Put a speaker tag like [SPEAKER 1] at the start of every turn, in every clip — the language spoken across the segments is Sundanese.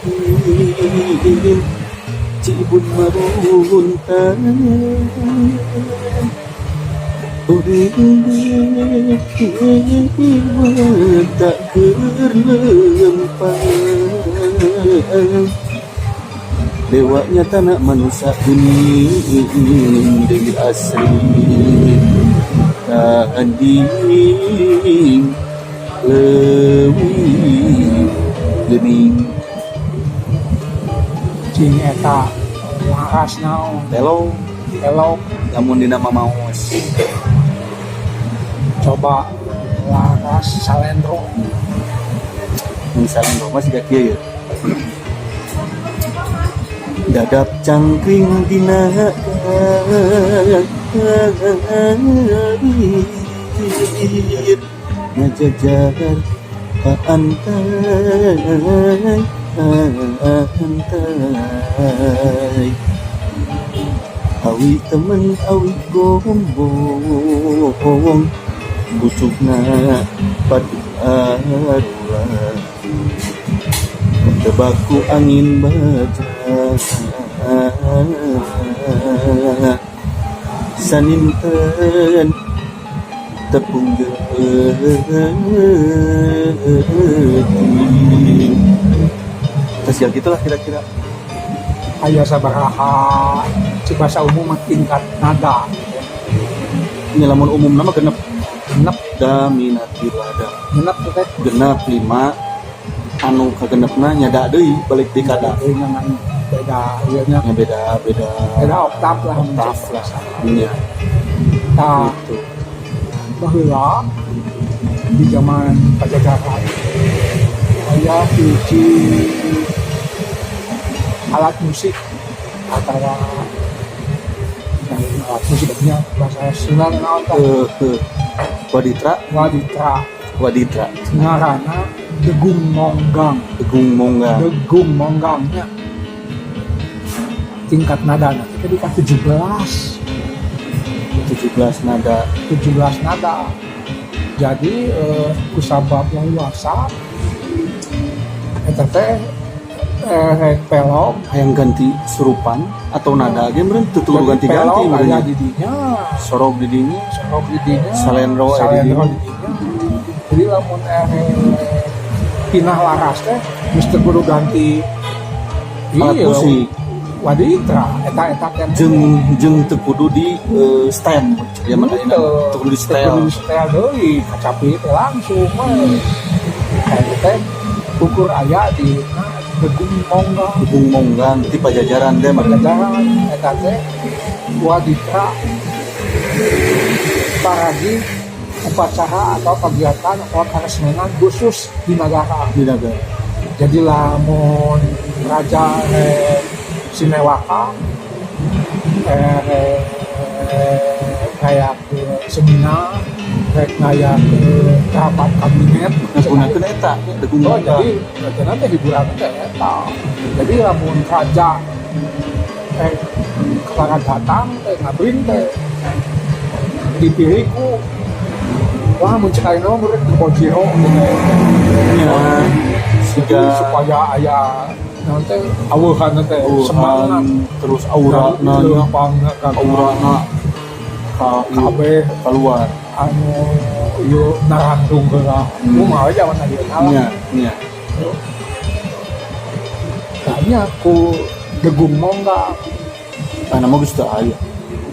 [SPEAKER 1] Batin Cibun maruntan Uring tak keur lempang. Dewa nyatana manusia geuning Dewi Asri tanding leuwih geuning.
[SPEAKER 2] Cing, eta laras naon?
[SPEAKER 1] Pelog.
[SPEAKER 2] Pelog.
[SPEAKER 1] Lamun dina mamaos.
[SPEAKER 2] Coba laras salendro.
[SPEAKER 1] Mun salendro mah siga kieu ya: Dadap cangkring dina gair, ngajajar ka antai antai, awi temen awi gombong, pucukna padu arulah, tebak ku angin baja, saninten tepung geuting. Terus ya gitulah kira-kira.
[SPEAKER 2] Aya sabaraha cik bahasa umum mah tingkat nada gitu?
[SPEAKER 1] Ini lamun umum nama 6.
[SPEAKER 2] 6.
[SPEAKER 1] Da minatilada.
[SPEAKER 2] 6 tuh teh.
[SPEAKER 1] 6, lima, anu kagenepna nya da deui, balik di kada.
[SPEAKER 2] Deui ngan beda ieu nya.
[SPEAKER 1] Nya beda beda.
[SPEAKER 2] Beda oktav lah.
[SPEAKER 1] Oktav lah nya.
[SPEAKER 2] Tah.
[SPEAKER 1] Gitu.
[SPEAKER 2] Baheula di zaman Pajajaran aya hiji alat musik atau alat musiknya bahasa Sunda naon tah?
[SPEAKER 1] Waditra.
[SPEAKER 2] Waditra.
[SPEAKER 1] Waditra.
[SPEAKER 2] Ngaranna degung monggang.
[SPEAKER 1] Degung monggang.
[SPEAKER 2] Degung monggangnya tingkat nada nanti tadi kan 17.
[SPEAKER 1] 17 nada.
[SPEAKER 2] 17 nada. Jadi kusabab luasa eta teh rek pelog.
[SPEAKER 1] Hayang ganti surupan atau nada ge meureun teu tuluy ganti-ganti.
[SPEAKER 2] Pelog
[SPEAKER 1] meureun
[SPEAKER 2] aya di dinya.
[SPEAKER 1] Sorog di dinya.
[SPEAKER 2] Sorog di dinya.
[SPEAKER 1] Salendro aya di
[SPEAKER 2] salendro
[SPEAKER 1] dinya.
[SPEAKER 2] Di dinya. Jadi lamun pindah laras teh geus teu kudu ganti
[SPEAKER 1] alat
[SPEAKER 2] iya,
[SPEAKER 1] musik.
[SPEAKER 2] Waditra eta eta keneh.
[SPEAKER 1] Jeung jeung teu kudu di stem ya mana
[SPEAKER 2] Henteu.
[SPEAKER 1] teu kudu di
[SPEAKER 2] Teu
[SPEAKER 1] setel.
[SPEAKER 2] Kudu di setel deui, kacapi teh langsung we. Kayak teh ukur aya di nah, degung monggang.
[SPEAKER 1] Degung monggang di Pajajaran teh mah.
[SPEAKER 2] Pajajaran eta teh waditra paragi upacara atau kegiatan atau karesmenan khusus di negara.
[SPEAKER 1] Di negara.
[SPEAKER 2] Jadi lamun raja rek sinewaka, rek kayak ke seminar, rek ngaya ke rapat kabinet.
[SPEAKER 1] Ngagunakeun eta degung
[SPEAKER 2] Oh,
[SPEAKER 1] monggang.
[SPEAKER 2] Jadi jadi nanti hiburan teh eta. Jadi lamun raja kelara datang teh ngabring teh dipilih ku, wah, mun cek ayeuna mah meureun Kebojiro gitu.
[SPEAKER 1] Nya
[SPEAKER 2] Jadi
[SPEAKER 1] siga
[SPEAKER 2] supaya aya nanti aweuhan teh semangat.
[SPEAKER 1] Terus aura na nya.
[SPEAKER 2] Leumpang ka
[SPEAKER 1] Aura na ka
[SPEAKER 2] kabeh
[SPEAKER 1] keluar.
[SPEAKER 2] Anu ieu narangtung heula. Kumaha zaman ayeuna lah.
[SPEAKER 1] Nya nya.
[SPEAKER 2] Tanya ku degung monggang.
[SPEAKER 1] Ana mah geus teu aya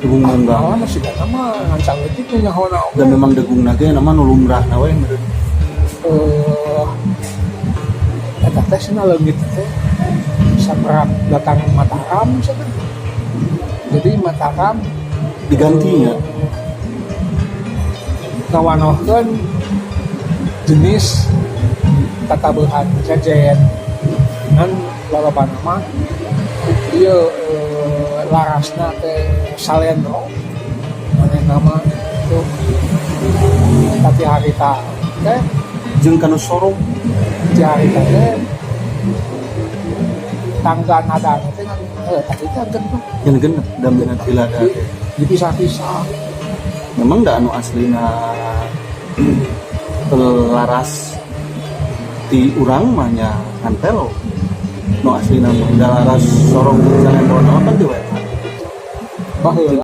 [SPEAKER 1] degung monggang.
[SPEAKER 2] Malah masih gak nama ngan saeutik nu nyahona oge.
[SPEAKER 1] Dan memang degung ge nama nu lumrahna we meureun.
[SPEAKER 2] Eta teh cenah leungit teh saprak datang Mataram cenah. Jadi Mataram
[SPEAKER 1] digantinya.
[SPEAKER 2] Ngawanohkeun jenis tatabuhan sejen ngan lalobana mah ieu larasna teh salendro manehna mah itu tapi harita teh.
[SPEAKER 1] Jeung kanu sorong.
[SPEAKER 2] Ti harita teh tangga nada teh ngan tadi teh 6.
[SPEAKER 1] Yang 6 da tilada teh.
[SPEAKER 2] Dipisah-pisah.
[SPEAKER 1] Memang da anu aslina laras di urang mah nya ngan pelog. Nu asli nama Galaras Sorong Salembono kan di WA.
[SPEAKER 2] Baheula.